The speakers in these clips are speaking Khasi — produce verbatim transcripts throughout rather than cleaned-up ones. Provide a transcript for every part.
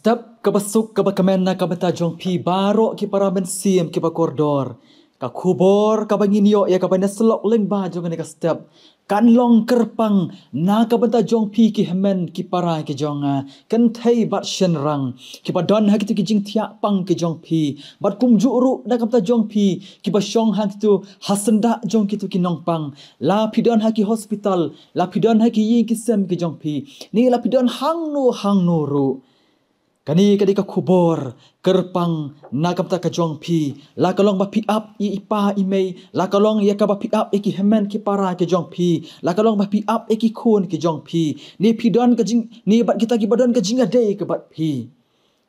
Step kaba suk kaba kmen na ka bynta jong phi baroh ki para mynsiem kiba kordor. Ka khubor kaba ngin ïoh ïa kaba na syllok lyngba jong kane ka step kan long kyrpang na ka bynta jong phi ki hynmen ki para ki jong nga, kynthei bad shynrang kiba don ha kito ki jingthiah pang ki jong phi. Bad kumjuh ruh na ka bynta jong phi kiba shong ha kito ha syndah jong kito ki nongpang. La phi don ha ki hospital, la phi don ha ki ïing ki sem ki jong phi, ne la phi don hangno hangno ruh. Kane ka dei ka khubor kyrpang na ka bynta ka jong phi. La ka long ba phi ap ïa i pa i mei, la ka long ïa kaba phi ap ïa ki hynmen ki para ki jong phi, la ka long ba phi ap ïa ki khun ki jong phi. Ne phi don ka jing, ne bad kita kiba don ka jingïadei ka bad phi.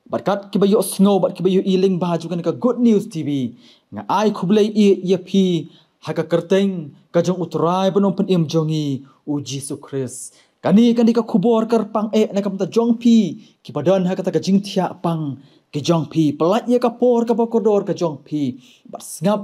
Bad kat kiba ïohsngew bad kiba ïohi lyngba jong kane ka Good News T V, nga ai khublei ïa phi ha ka kyrteng ka jong U Trai bad U Nongpynim jong ngi, U Jisu Khrist. Kane ka dei ka khubor kyrpang eh na ka bynta jong phi kiba don ha kata ka jingthiah pang ki jong phi. Pyllait ïa ka por kaba kordor ka jong phi bad sngap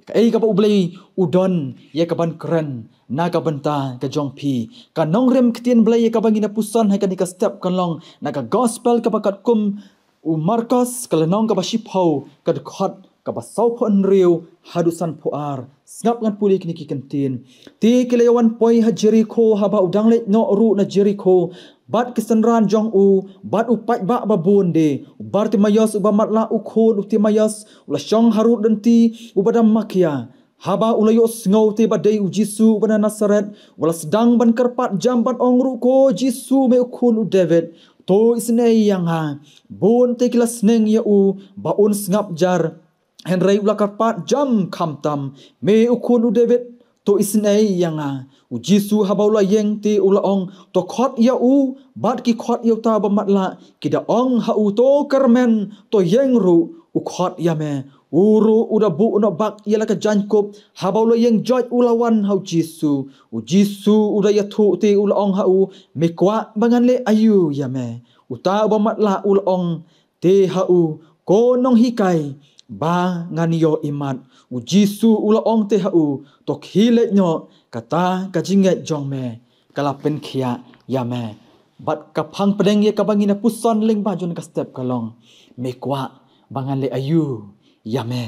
kaei kaba U Blei u don ïa kaban kren na ka bynta ka jong phi. Ka nongrim ktien Blei ïa kaba ngin ïa puson ha kane ka step kan long na ka gospel kaba katkum u Markos, ka lynnong kaba shiphew, ka dkhot kaba sawphew hynriew haduh sanphew ar. Sngap ngan pule kine ki kyntien. Te ki la ïa wan poi ha Jerikho, haba u dang leit noh ruh na Jerikho bad ki synran jong u bad u paidbah babun de, u Bartimaios uba matlah u khun u Timaios, u la shong harud lynti, uba dam makia. Haba u la ïohsngew te ba dei U Jisu uba na Nasaret, u la sdang ban kyrpad jam ban ong ruh, Ko Jisu, me u khun u David, to isynei ïa nga. Bun te ki la sneng ïa u ba un sngap jar, hynrei u la kyrpad jam khamtam, Me u khun u David, to isynei ïa nga. U Jisu haba u la ïeng te u la ong, To khot ïa u. Bad ki khot ïa uta ba matlah, ki da ong ha u, To kyrmen, to ïeng ruh, u khot ïa me. U ruh u da buh noh bak ïa la ka jaiñkup, haba u la ïeng joit u la wan ha U Jisu. U Jisu u da ïathuh te u la ong ha u, Me kwah ba ngan leh aïu ïa me? Uta uba matlah u la ong te ha u, Ko nonghikai, ba ngan ïoh imat? U Jisu u la ong te ha u, To khie leit noh, kata ka jingngeit jong me ka la pynkhiah ïa me. Bad ka phang pdeng ïa kaba ngin ïa puson lyngba jong ka step ka long, Me kwah ba ngan leh aïu ïa me?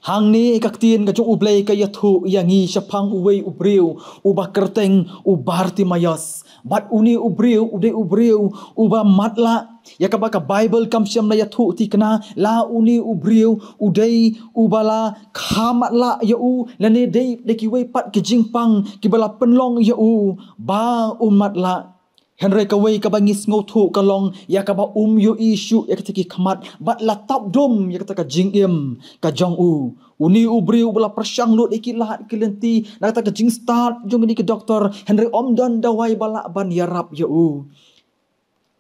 Hangne ka ktien ka jong U Blei ka ïathuh ïa ngi shaphang uwei u briew uba kyrteng u Bartimaios. Bad une u briew u dei u briew uba matlah. Ïa kaba ka Baibl kam shym la ïathuh thikna la une u briew u dei uba la kha matlah ïa u, lane dei da kiwei pat ki jingpang kiba la pynlong ïa u ba u matlah. Hynrei kawei kaba ngi sngewthuh ka long ïa kaba um ïohi shuh ïa kita ki khmat bad la tap dum ïa kata ka jingim ka jong u. Une u briew uba la pyrshang lut ïa ki lad ki lynti na kata ka jingstad jong kine ki doktor, hynrei ym don dawai ba lah ban ïarap ïa u.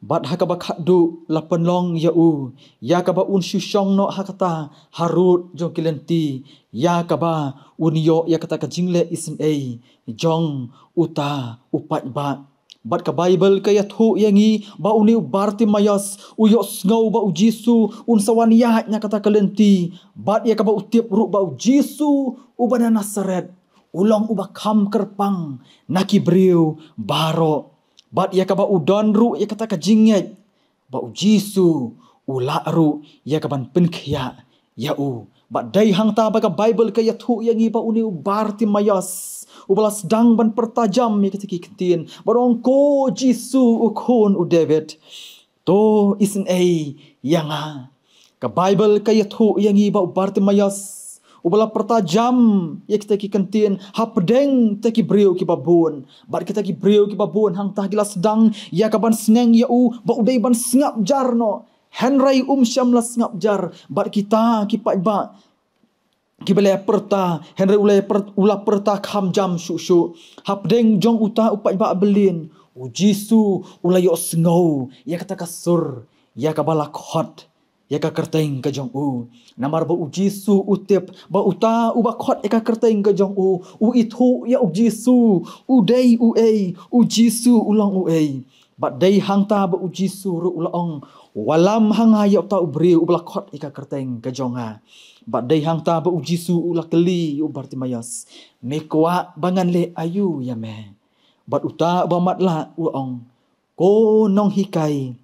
Bad ha kaba khatduh la pynlong ïa u ïa kaba un shu shong noh ha kata harud jong ki lynti, ïa kaba un ïoh ïa kata ka jingleh isynei jong uta u paidbah. Bad ka Baibl ka ïathuh ïa ngi ba une u Bartimaios u ïohsngew ba U Jisu un sa wan ïaid na kata ka lynti, bad ïa kaba u tip ruh ba U Jisu uba na Nasaret u long uba kham kyrpang na ki briew baroh. Bad ïa kaba u don ruh ïa kata ka jingngeit ba U Jisu u lah ruh ïa kaban pynkhiah ïa u. Bad dei hangta ba ka Baibl ka ïathuh ïa ngi ba une u Bartimaios uba la sdang ban pyrta jam ïa kita ki ktien, ba ong, Ko Jisu, u khun u David, to isynei ïa nga. Ka Baibl ka ïathuh ïa ngi ba u Bartimaios uba la pyrta jam ïa kita ki ktien hapdeng kita ki briew kiba bun. Bad kita ki briew kiba bun hangta ki la sdang ïa kaban sneng ïa u ba u dei ban sngap jar noh. Hynrei um shym la sngap jar bad kita ki paidbah kiba la pyrta, hynrei u la pyr-, u la pyrta kham jam shuh shuh. Hapdeng jong uta u paidbah byllien, U Jisu u la ïohsngew ïa kata ka sur ïa kaba la khot ïa ka kyrteng ka jong u. Namar ba U Jisu u tip ba uta uba khot ïa ka kyrteng ka jong u, u ithuh ïa U Jisu, u dei uei, U Jisu u long uei. Bad dei hangta ba U Jisu ruh u la ong, Wallam ha nga ïa uta u briew uba la khot ïa ka kyrteng ka jong nga. Bad dei hangta ba U Jisu u la kylli ïa u Bartimaios, Me kwah ba ngan leh aïu ïa me? Bad uta uba matlah u la ong, Ko nonghikai,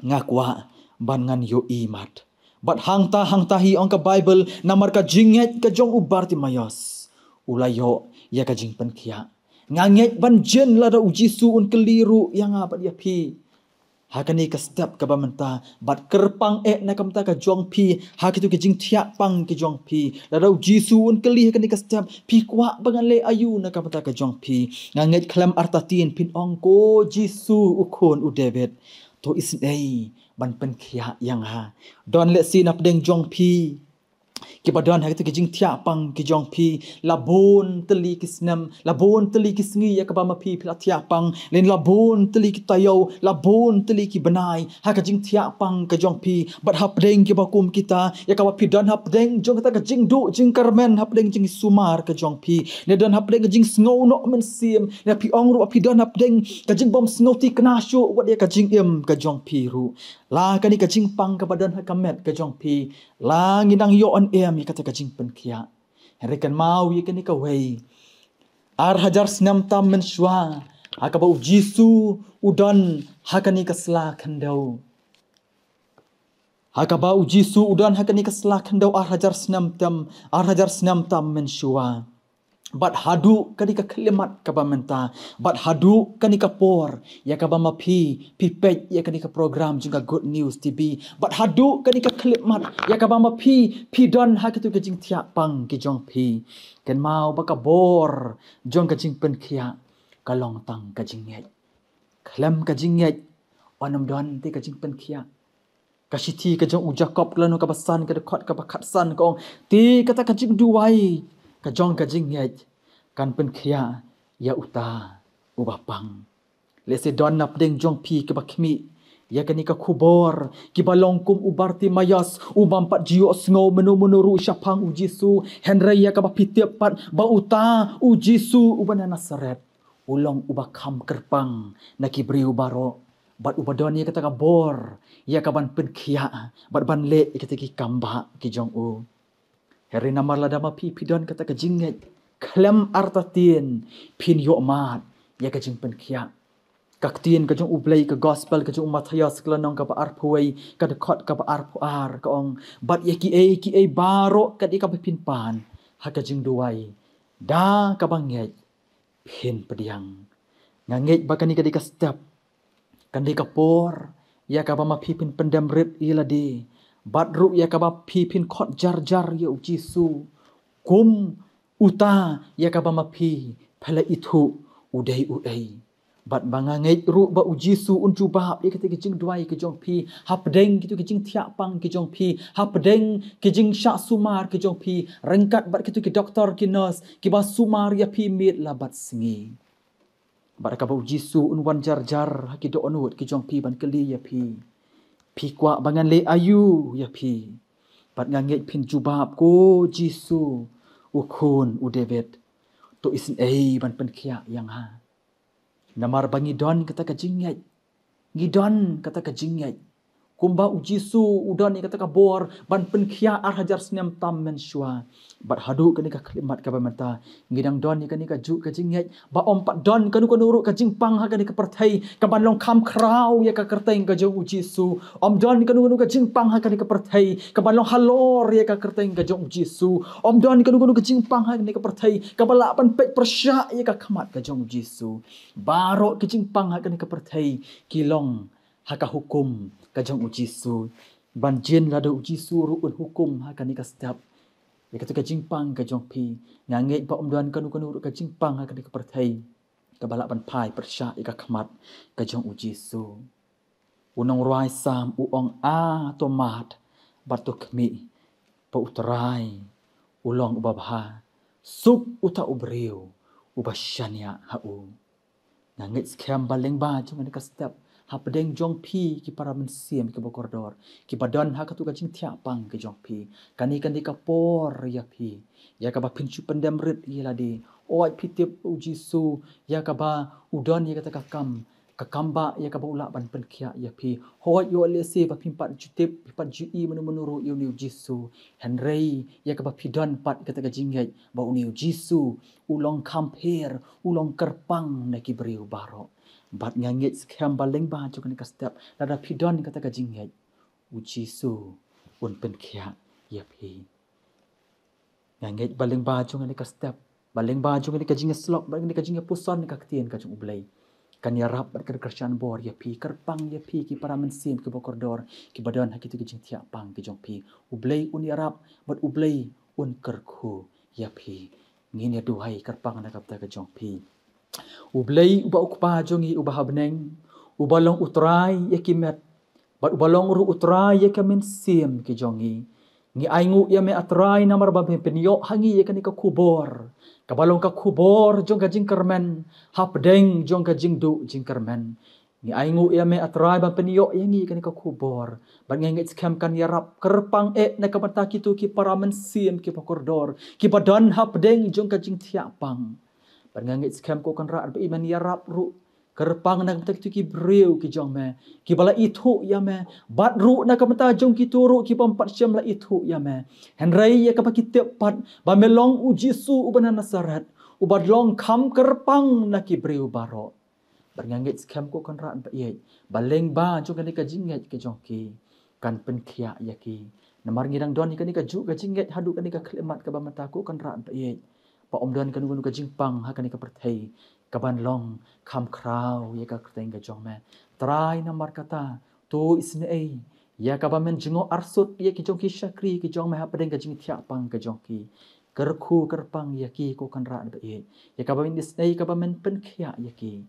Nga kwah ban ngan ïohi mat. Bad hangta hangta hi ong ka Baibl, namar ka jingngeit ka jong u Bartimaios, u la ïoh ïa ka jingpynkhiah. Nga ngeit ban jin lada u Jisu un kylli ruh ïa nga bad ïa phi ha kane ka step kaba mynta, bad kyrpang eh na ka bynta ka jong phi ha kito ki jingthiah pang ki jong phi. Lada u Jisu un kylli ha kane ka step, phi kwah ba ngan leh aïu na ka bynta ka jong phi? Nga ngeit khlem artatien phin ong, ko Jisu u khun u David, to isynei ban pynkhiah ïa nga. Don lehse na pdeng jong phi kiba don ha kito ki jingthiah pang ki jong phi, la bun tylli ki snem, la bun tylli ki sngi ïa kaba ma phi phi la thiah pang, lane la bun tylli ki taïew, la bun tylli ki bnai ha ka jingthiah pang ka jong phi. Bad ha pdeng kiba kum kita, ïa kaba phi don ha pdeng jong kata ka jingduh jingkyrmen, ha pdeng jingsumar ka jong phi, ne don ha pdeng ka jingsngew noh mynsiem, ne phi ong ruh phi don ha pdeng ka jingbym sngewthikna shuh wat ïa ka jingim ka jong phi ruh. La kane ka jingpang kaba don ha ka met ka jong phi, la ngi nang ïoh ne em ïa kata ka jingpynkhiah? Hynrei kynmaw ïa kane kawei, ar hajar snem tam mynshuwa, ha kaba u Jisu u don ha kane ka sla khyndew. Ha kaba u Jisu u don ha kane ka sla khyndew ar hajar snem tam, ar hajar snem tam mynshuwa. Bad haduh kane ka khyllipmat kaba mynta, bad haduh kane ka por ïa kaba ma phi phi peit ïa kane ka program jong ka Good News T V, bad haduh kane ka khyllipmat ïa kaba ma phi phi don ha kito ka jingthiah pang ki jong phi, kynmaw ba ka bor jong ka jingpynkhiah ka long tang ka jingngeit. Khlem ka jingngeit, yn ym don te ka jingpynkhiah. Ka shithi ka jong u Jakob ka lynnong kaba san, ka dkhot kaba khatsan ka ong, te kata ka jingduwai ka jong ka jingngeit kan pynkhiah ïa uta uba pang. Lehse don na pdeng jong phi kiba khmih ïa kane ka khubor, kiba long kum u Bartimaios, u bym pat ju ïohsngew mano mano ruh shaphang u Jisu, hynrei ïa kaba phi tip pat ba uta u Jisu uba na Nasaret u long uba kham kyrpang na ki briew baroh, bad uba don ïa kata ka bor ïa kaban pynkhiah bad ban leh ïa kita ki kambah ki jong u. Hynrei namar lada ma phi phi don kata ka jingngeit, khlem artatien phin ïoh mad ïa ka jingpynkhiah. Ka ktien ka jong U Blei, ka gospel ka jong u Mathaios ka lynnong kaba arphew wei, ka dkhot kaba arphew ar ka ong, bad ïa kiei kiei baroh kat ïa kaba phin pan ha ka jingduwai da kaba ngeit, phin pdiang. Nga ngeit ba kane ka dei ka step, kane ka por ïa kaba ma phi phin pyndem rit ïa lade, bad ruh ïa kaba phi phin khot jar jar ïa u Jisu kum uta ïa kaba ma phi phi la ithuh u dei uei. Bad ba nga ngeit ruh ba u Jisu un jubab ïa kata ka jingduwai ka jong phi, hapdeng kito ki jingthiah pang ki jong phi, hapdeng ki jingshah sumar ki jong phi, ryngkat bad kito ki doktor ki nurse kiba sumar ïa phi miet la bad sngi. Bad kaba u Jisu un wan jar jar ha ki dohnud ki jong phi ban kylli ïa phi, phi kwah ba ngan leh aïu ïa phi? Bad nga ngeit phin jubab, ko Jisu u khun u David, to isynei ban pynkhiah ïa nga. Namar ba ngi don kata ka jingngeit. Ngi don kata ka jingngeit. Kumba u Jisu u don ïa kata ka bor ban pynkhiah ar hajar snem tam mynshuwa. Bad haduh kane ka khyllipmat kaba mynta, ngi dang don ïa kane ka juh ka jingngeit ba ym pat don kano kano ruh ka jingpang ha kane ka pyrthei kaban long kham khraw ïa ka kyrteng ka jong u Jisu. Ym don kano kano ka jingpang ha kane ka pyrthei kaban long halor ïa ka kyrteng ka jong u Jisu. Ym don kano kano ka jingpang ha kane ka pyrthei kaba lah ban peit pyrshah ïa ka khmat ka jong u Jisu. Baroh ki jingpang ha kane ka pyrthei ki long ha ka hukum ka jong u Jisu. Ban jin lada u Jisu ruh un hukum ha kane ka step ïa kata ka jingpang ka jong phi, nga ngeit ba ym don kano kano ruh ka jingpang ha kane ka pyrthei kaba lah ban phai pyrshah ïa ka khmat ka jong u Jisu. U nongrwai Salm u ong, a to mad bad to khmih ba U Trai u long uba bha. Suk uta u briew uba shaniah ha u. Nga ngeit skhem ba lyngba jong kane ka step, hapdeng jong phi ki para mynsiem kiba kordor, kiba don ha katu ka jingthiah pang ka jong phi, kane kane ka por ïa phi ïa kaba phin shu pyndem rit ïa lade. Hooid phi tip u Jisu ïa kaba u don ïa kata ka kam, ka kambah ïa kaba u lah ban pynkhiah ïa phi. Hooid ïoh lehse ba phim pat ju tip, phim pat ju i mano mano ruh ïa une u Jisu. Hynrei ïa kaba phi don pat kata ka jingngeit ba une u Jisu u long kham pher, u long kyrpang na ki briew baroh. Bad nga ngeit skhem ba lyngba jong kane ka step, lada phi don kata ka jingngeit, u Jisu un pynkhiah ïa phi. Nga ngeit ba lyngba jong kane ka step, ba lyngba jong kane ka jingïasyllok, ba kane ka jingïapuson ka ktien ka jong U Blei, kan ïarap bad kan kyrshan bor ïa phi, kyrpang ïa phi ki para mynsiem kiba kordor, kiba don ha kito ki jingthiah pang ki jong phi. U Blei un ïarap bad U Blei un kyrkhu ïa phi. Ngin ïa duwai, kyrpang na ka bynta ka jong phi. U Blei uba u Kpa jong ngi uba ha bneng, uba long u Trai ïa ki met, bad uba long ruh u Trai ïa ka mynsiem ki jong ngi. Ngi ainguh ïa me, A Trai, namar ba me pynïoh ha ngi ïa kane ka khubor, kaba long ka khubor jong ka jingkyrmen hapdeng jong ka jingduh jingkyrmen. Ngi ainguh ïa me, A Trai, ba pynïoh ïa ngi ïa kane ka khubor, bad nga ngeit skhem kan ïarap, kyrpang eh na ka bynta kito ki para mynsiem kiba kordor, kiba don hapdeng jong ka jingthiah pang. Bad nga ngeit skhem, ko Kynrad ba ïeit, men ïarap ruh, kyrpang na ka bynta kito ki briew ki jong me, kiba la ithuh ïa me, bad ruh na ka bynta jong kito ruh ki bym pat shym la ithuh ïa me. Hynrei ïa kaba ki tip pat ba me long u Jisu uba na Nasaret, uba long kham kyrpang na ki briew baroh. Bad nga ngeit skhem, ko Kynrad ba ïeit, ba lyngba jong kane ka jingngeit ka jong ki, kan pynkhiah ïa ki. Namar ngi dang don ïa kane kajuh ka jingngeit haduh kane ka khyllipmat kaba mynta, ko Kynrad ba ïeit, ba ym don kano kano ka jingpang ha kane ka pyrthei kaban long kham khraw ïa ka kyrteng ka jong me. Trai, namar kata, to isynei ïa kaba men jngoh arsut ïa ki jong ki shakri ki jong me hapdeng ka jingthiah pang ka jong ki. Kyrkhu kyrpang ïa ki, ko Kynrad ba ïeit, ïa kaba men isynei, kaba men pynkhiah ïa ki.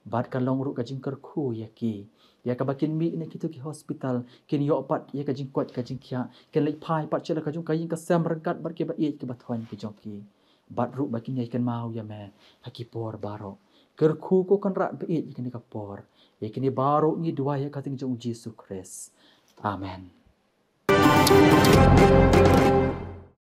Bad ka long ruh ka jingkyrkhu ïa ki, ïa kaba kin mih na kito ki hospital, kin ïoh pat ïa ka jingkoit ka jingkhiah, kin leit phai pat sha la ka jong ka ïing ka sem ryngkat bad kiba ïeit kiba thoiñ ki jong ki. Bad ruh ba kin ïai kynmaw ïa me ha ki por baroh. Kyrkhu, ko Kynrad ba ïeit, ïa kane ka por. Ïa kine baroh ngi duwai ha ka kyrteng jong u Jisu Khrist. Amen.